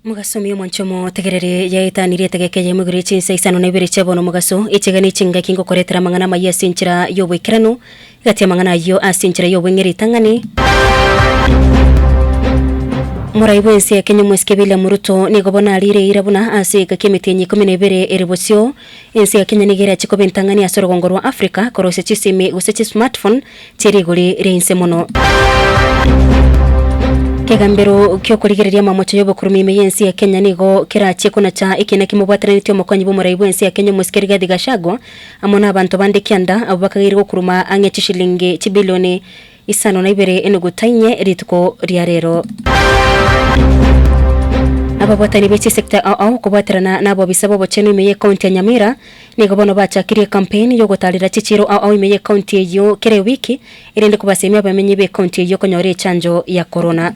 Mogaso omuya omwanche omotegereri yaetanirie etageka eyemo igoro ye chinsa isano na ibere chia bono omogaso, echiga ne chingaki ngokoretera amang'ana amayia ase enchera y'oboikeranu, egati y'amang'ana ayio ase enchera y'obweng'e ritang'ani. Morai bw'ense ya Kenya omosike William Ruto nigo bono arire eira buna ase egeka ki'emetienyi ikomi na ebere ere bosio, ense ya Kenya nigo erache koba entang'ani ase orogongo rwa Africa korosia chisimi gose chismartphone chie rigori ria inse mono. Kegambero ki'okorigereria amamocho y'obokurumi ime y'ense ya Kenya nigo kerachie konacha ekiina kimobwateranetie omokonyi bw'omorai bw'ense ya Kenya omosike Rigathi Gachagua amo n'abanto bande kianda abwo bakageire gokuruma ang'e chishilingi chibilioni isano na ibere enuguta inye rituko ria rero. Ababwatani be chisecta ao ao kobwaterana n'abobisa b'obochenu ime y'ecounty ya Nyamira Nigo bono bachakirie ekampeini y'ogotaarera chichiiro ao ao ime y'ekaunti eyio kera ewiki, erinde kobasemia abamenyi b'ekaunti eyio konyora echanjo ya korona.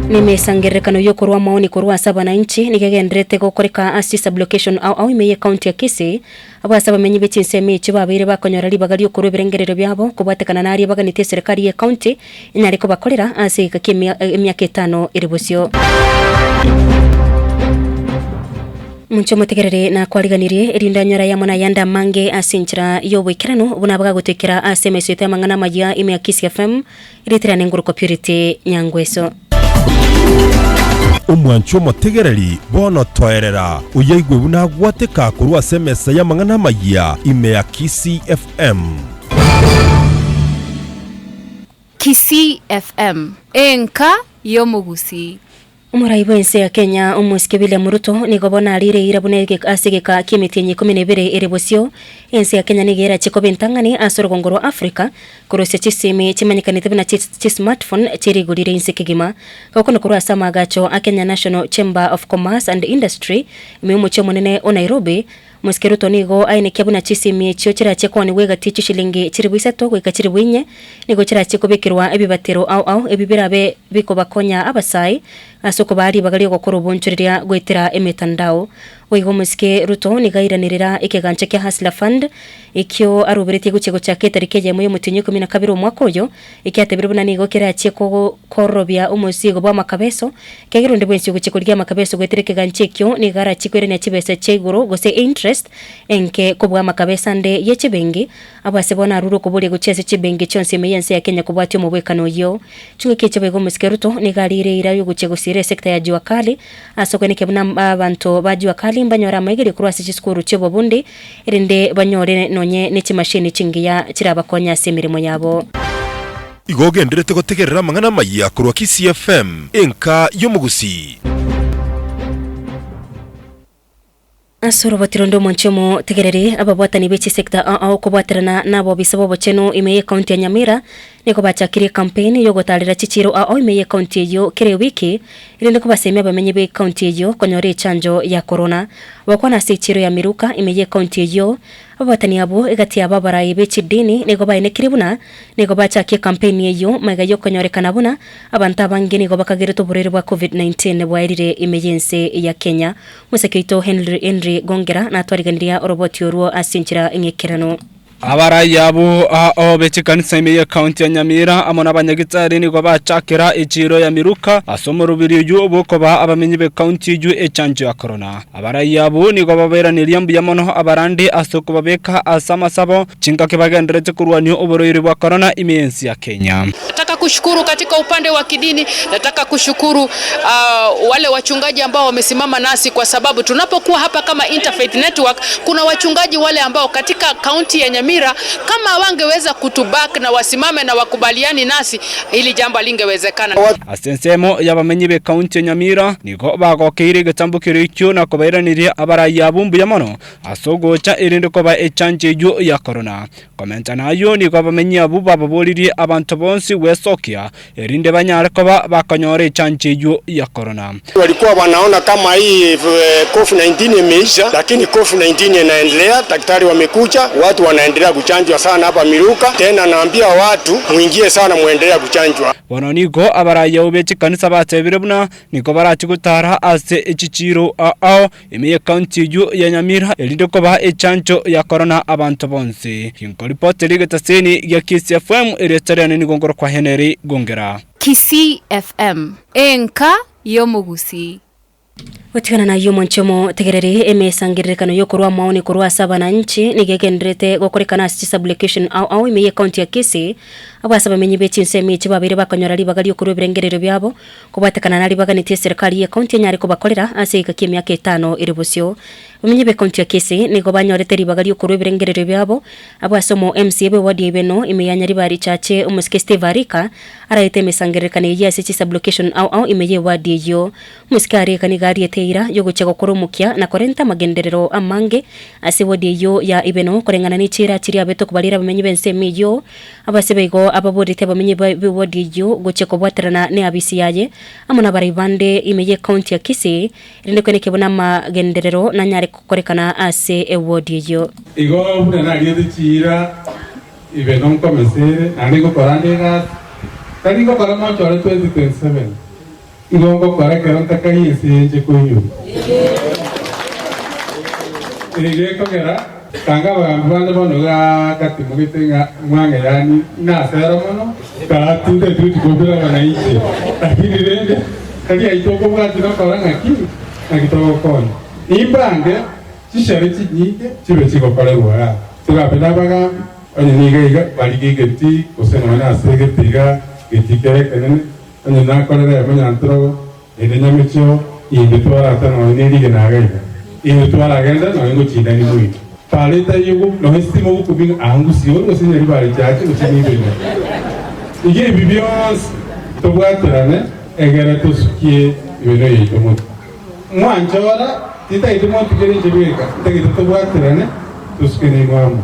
Nemesangererekano y'okorua amaoni korwa ase abananchi nigo egendererete gokoreka ase chisublocation ao ao ime y'ekaunti ya Kisii, abwo ase abamenyi be chinsemo echio babeire bakonyora ribaga ri'okorua ebirengererio biabo kobwatekana naria baganetie eserekari y'ekaunti enyare kobakorera ase egeka ki'emiaka etano ere bosio. Monche omotegerere nakwariganirie, erinde anyore ayamo na ayande amange ase enchera y'oboikeranu, buna bagagotoikera ase emaiso yaito y'amang'ana amayia ime ya Kisii FM, erieta riane ngorokwa Purity Nyangweso. Omwanchi omotegereri, bono toerera, oyaigwe buna agwateka korwa ase emesa y'amang'ana amayia ime ya Kisii FM. Kisii FM, enka y'omogusii. Omorai bw'ense ya Kenya omosike William Ruto nigo bono arire eira buna ase egeka ki'emetienyi ikomi na ebere ere bosio, ense ya Kenya nigo erache koba entang'ani ase orogongo rwa Africa korusia chisimi chimanyekanete buna chismartphone chie rigori ria inse kegima. Gokwana korwa ase amaagacho a Kenya National Chamber of Commerce and Industry ime y'omochie omonene o Nairobi, Omosike Ruto nigo aenekia buna chisimi echio chirachie koonigwa egati chishilingi chilifu isato goika chilifu inye, nigo chirachie kobekerwa ebibatero ao ao ebi birabe bikobakonya abasae ase okobaa ribaga ri'ogokora obonchoreria goetera emetandao. Boigo omosike Ruto nigo airanerera ekegancha kia Hustler Fund ekio aroberetie gochia gochaka etariki eyemo y'omotienyi o ikomi na kabere omwaka oyo, ekiatebire buna nigo kerachie korobia omosigo bw'amakabeso Ekiagera onde bwensi ogochia korigia amakabeso goetera ekegancha ekio nigo arachie koirania chibesa chia igoro gose einterest enke kobua amakabeso ande ye chibengi. Abwo ase bono arure okoboria gochia ase chibengi chionsi ime y'ense ya Kenya kobwatia omobwekano oyio. Chingaki echi boigo omosike Ruto nigo ariire eira y'ogochia gosiira esecta ya Jua Kali ase okoenekia buna abanto ba Jua Kali mbanyore amaigerio korwa ase chisukuru chi'obobundi erinde banyore nonye ne chimashini chingiya chirabakonye ase emeremo yabo. Igo ogenderete gotegerera amang'ana amayia korwa Kisii FM, enka y'omogusii. Ase oroboti ronde omonche omotegereri, ababwatani be chisecta ao ao kobwaterana nabobisa b'obochenu ime y'ecounty ya Nyamira nigo bachakirie ecampaign yogotarera chichiiro ao ao ime y'ecounty eyio kera ewiki erinde kobasemia abamenyi b'ecounty eyio konyora echanjo ya corona. Gokwana ase echiiro ya Miruka ime y'ecounty eyio, Ababatani abwo egati yabo abarai be chidini nigo baenekirie buna nigo bachakia ekampeini eyio magega y'okonyorekana buna abanto abange nigo bakagerete oborwaire bwa Covid-19 bwaerire ime y'ense ya Kenya. Omoseke oito Henry Henry Gongera natwariganiria oroboti orwo ase enchera eng'ekeranu. Abarai abwo ao be chikanisa ime y'Ekaunti ya Nyamira amo n'abanyagitari nigo bachakera echiiro ya Miruka ase omoroberi oyio bw'okobaa abamenyi b'Ekaunti eyio echanjo ya Korona. Abarai abwo nigo babairaneria mbuya mono abarandi ase okobabeka ase amasabo chingaki bagendererete korwania oborwaire bwa korona ime y'ense ya Kenya. Nataka kushukuru katika upande wa kidini, nataka kushukuru uh, wale wachungaji ambao wamesimama nasi kwa sababu tunapokuwa hapa kama Interfaith Network, kuna wachungaji wale ambao katika kaunti ya Nyamira kama wangeweza kutuback na wasimame na wakubaliani nasi, hili jambo halingewezekana. Ase ensemo y'abamenyi b'Ekaunti ya Nyamira nigo bagokeire egetambo keria ekio na kobairaneria abarai abwo mbuya mono ase ogocha erinde koba echanjo eyio ya korona. Komenta nayio nigo abamenyi abwo bababoririe abanto bonsi gwesokia erinde banyare koba bakonyora echanjo eyio ya korona. Walikuwa wanaona kama hii Covid-19 imeisha, lakini Covid-19 inaendelea. Daktari wamekuja, watu wanaendelea kuchanjwa sana hapa Miruka. Tena naambia watu muingie sana, muendelea kuchanjwa. Bono nigo abarai abwo be chikanisa batebire buna nigo barache gotara ase echichiiro ao ime y'ecounty eyio ya Nyamira erinde kobaa echanjo ya korona abanto bonsi. Ginkoripotera egetaseni gia Kisii FM, erieta riane nigo nkorokwa Henry Gongera. Kisii FM, enka. y'Omogusii. Gotigana nayio omonche omotegereri, emesangererekano y'okorua amaoni korwa ase abananchi nigo egendererete gokorekana ase chisublocation ao ao ime y'ecounty ya Kisii, abwo ase abamenyi be chinsemo echi babeire bakonyora ribaga ri'okorua ebirengererio biabo kobwatekana naria baganetie eserekari y'ecounty enyare kobakorera ase egeka ki'emiaka etano ere bosio. Abamenyi b'ecounty ya Kisii nigo banyorete ribaga ri'okorua ebirengererio biabo abwo ase omo MCA bw'eward ya Ibeno ime ya Nyaribari Chache omosike Steve Arika araete emesangererekano eyio ase chisublocation ao ao ime y'eward eyio. Omosike Arika nigo ariete eira y'ogochia gokora omokia na korenta amagenderero amange ase ewodi eyio ya Ibeno koreng'ana ne chiira chiria abete okobarera abamenyi b'ensemo eyio. Abase baigo ababorete abamenyi b'ewodi eyio gochia kobwaterana neabisi yaye amo nabarai bande ime y'ecounty ya Kisii erinde kweneke buna amagenderero nanyare gokorekana ase ewodi eyio. Igo buna nariete chiira Ibeno nkomesere, naende ngokora nde egasi, tari ngokora mochore 2027. Igo ngokora ekero ntakaria ense eye inche koinyora. Eye gekogera tanga abagambi bande bono iga gatimogete ng'a mwang'e yaani nasera mono, gatinteti gochia kobiraba nainche. Lakini rende tari aito okobwatia nokora ng'aki naki togokonya. Nimbange chishere chinyinge chibe chigokorerwa igaa. Togambe nabagambi, onye nigo iga barigie egetii gose nonya nase egetii igaa getii kere ekenene. Onye nakorera emonyantrogo, ere nyamecheo, inde twarata nonya ne rigena iga iga, inde twaragenda nonya ngochindani moino. Para etaiyo go nonya esitima ogokobia ng'a aa ngusie ore gose nyaribare chiache gose nigo ime. Iga ebi bionsi tobwaterane egere tosukie emenwa yaito motwe. Mwanchora, tintagete mwantigere inche bweka, ntagete tobwaterane tosuke nainwe amo.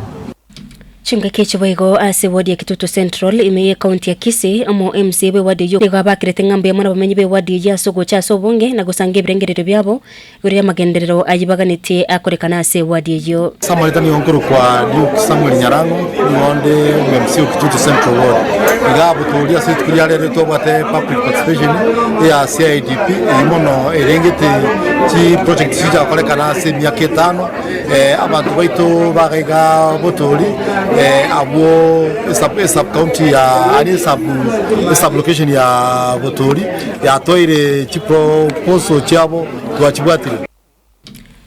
Chingaki echi boigo ase ward ya Kitutu Central ime ye county ya Kisii, omo MCA bwe ward eyio nigo abakerete ng'a mbuya mono abamenyi be ward eyio ase ogocha ase obonge na gosanga ebirengererio biabo igoro y'amagenderero ayio baganetie akorekana ase ward eyio. Ase amareta nigo nkorokwa Luke Samuel Nyarango, nigo onde omo-MC o Kitutu Central Ward. Iga abwo tori ase rituko ria rero twabwate public participation eya CIDP eyio mono erengete chiproject chichakorekana ase emiaka etano. Abanto baito bagaiga botori abwo esub county ya aria esub location ya botori yatwaire chiproposal chiabo twachibwatire.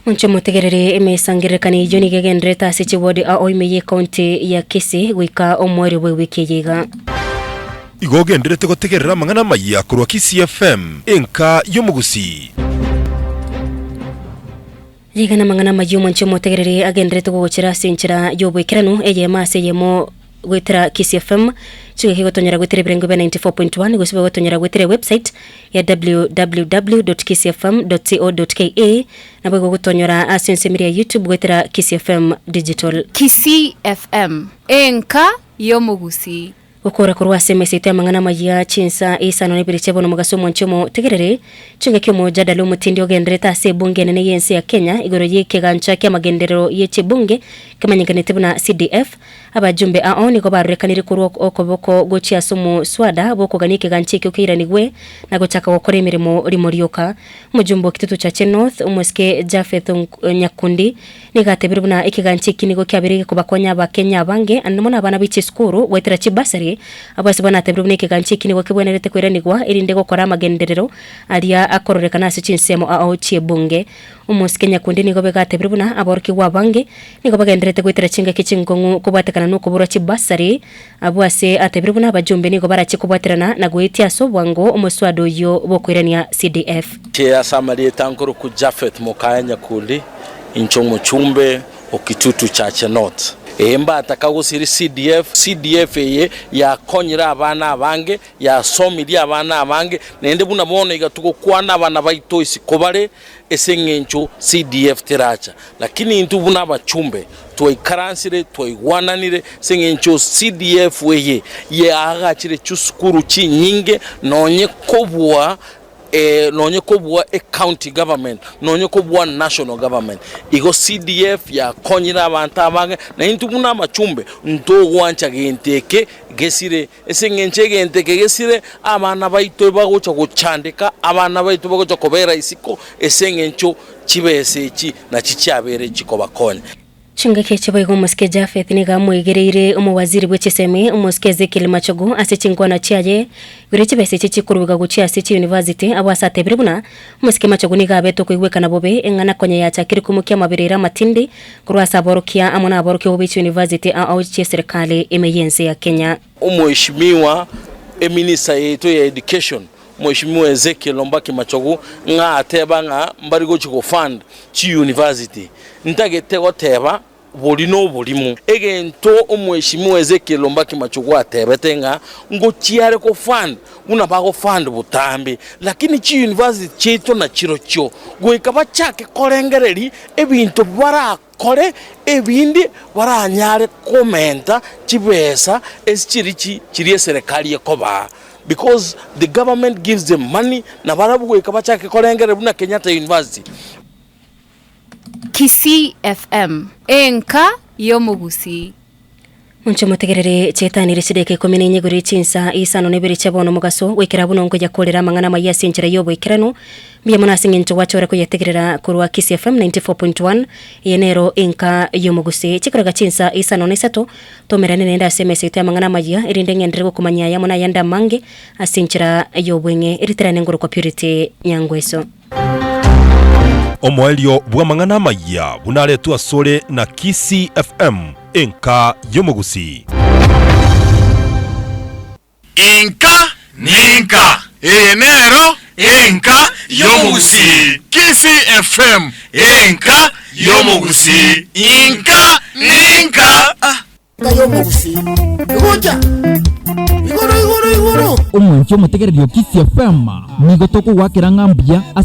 Monche motegerere emesangererekano eyio nigo egendererete ase chiward ao ime y'ecounty ya Kisii goika omoerio bw'ewiki eye iga. Igo ogendererete gotegerera amang'ana amayia korwa Kisii FM, enka y'omogusii. Riga namang'ana amayia omwanchi omotegereri agendererete gogochera ase enchera y'oboikeranu, eyemo ase eyemo goetera Kisii FM, chingaki gotonyora goetera ebirengo bia 94.1 gose gotonyora goetera ewebsite ya www.kisiifm.co.ke naboigo gotonyora ase ensemo eria ya YouTube goetera Kisii FM Digital. Kisii FM, enka y'omogusii. Gokora korwa ase emesa yaito y'amang'ana amayia chinsa isano na ibere chia bono omogaso omwanchi omotegerere, chingaki omojadala omotindi ogendererete ase ebunge enene y'ense ya Kenya igoro y'ekegancha ki'amagenderero ye chibunge kemanyekanete buna CDF. Abajumbe ao nigo barorekanire korwa okoboko gochia ase omoswada bw'okogania ekegancha ekio keiranigwe na gochaka gokora emeremo rimo rioka. Omojumbe o Kitutu Chache North, omosike Japheth Nyakundi, Nigo atebire buna ekegancha eki nigo kiabeire gekobakonya Abakenya abange ande mono abana be chisukuru goetera chibasari. Abwo ase bono atebire buna ekegancha eki nigo kebwenerete koiranigwa erinde gokora amagenderero aria akororekana ase chinsemo ao chi'ebunge. Omosike Nyakundi nigo bega atebire buna aborokigwa abange nigo bagendererete goetera chingaki chinkong'u kobwatekana nokoborwa chibasari. Abwo ase atebire buna abajumbe nigo barachie kobwaterana na goetia ase obwango omoswada oyio bw'okoirania CDF. Inche ase amarieta nkorokwa Japheth Mokaya Nyakundi. Inche omochumbe o Kitutu Chache North. Ee mbataka gosiri CDF, CDF eye yakonyire abana abange, yasomirie abana abange, naende buna bono iga togokwana abana baito isiko bare ase eng'encho CDF teracha. Lakini intwe buna abachumbe twaikaransire twaigwananire ase eng'encho CDF eye yaagachire chisukuru chinyinge nonye kobua nonye kobua ecounty government, nonye kobua national government. Igo CDF yakonyire abanto abange, na intwe buna amachumbe ntogwancha gento eke gesire, ase eng'encho egento eke gesire, abana baito bagocha gochandeka, abana baito bagocha kobera isiko ase eng'encho chibesa echi nachi chiabeire chikobakonya. Chingaki echi boigo omosike Japheth nigo amoigereire omowaziri bwe chisemi omosike Ezekiel Machogu ase chinkwana chiaye igoro chibesa echi chikoruga gochia ase chiuniversity abwo ase atebire buna omosike Machogu nigo abete okoigwekana bobe eng'ana konya yachakire koimokia amaberero amatindi korwa ase aborokia amo na aborokigwa be chiuniversity ao chieserikali ime y'ense ya Kenya. Omweshimiwa eminister yaito ya education Mweshimiwa Ezekiel Ombaki Machogu ng'a ateba ng'a mbari gochi go fund chi university. Ntagete goteba bori noborimo. Egento Omweshimiwa Ezekiel Ombaki Machogu atebete ng'a ngochi are go fund buna bago fund botambe, lakini chi university chiaito nachirochio goika bachake korengereri ebinto barakore ebinde baranyare komenta chibesa esi chiri chi chiria eserekari ekobaa because the government gives them money na barabwo goika bachake korengereria buna Kenyatta University. Kisii FM, enka y'omogusii. Monche motegerere chiaetanire chidakika ikomi na inye igoro ye chinsa isano na ibere chia bono omogaso, goikera buna onkoyia korera amang'ana amayia ase enchera y'oboikeranu. Mbuya mono ase eng'encho gwachora koyetegerera korwa Kisii FM 94.1, eye nero enka y'omogusii. Chikorega chinsa isano na isato, tomerane naende ase emesa yaito y'amang'ana amayia, erinde ng'enderere gokomanyia aya amo nayande amange ase enchera y'obweng'e. Erieta riane ngorokwa Purity Nyangweso. Omoerio bw'amang'ana amayia buna aretwe asore na Kisii FM, enka y'omogusii. Inka ninka, eye nero enka y'omogusii. Kisii FM, enka y'omogusii. Inka ninka. Enka y'omogusii, egocha igoro igoro igoro. Omwanchi omotegereri o Kisii FM, nigo tokogoakera ng'a mbuya ase.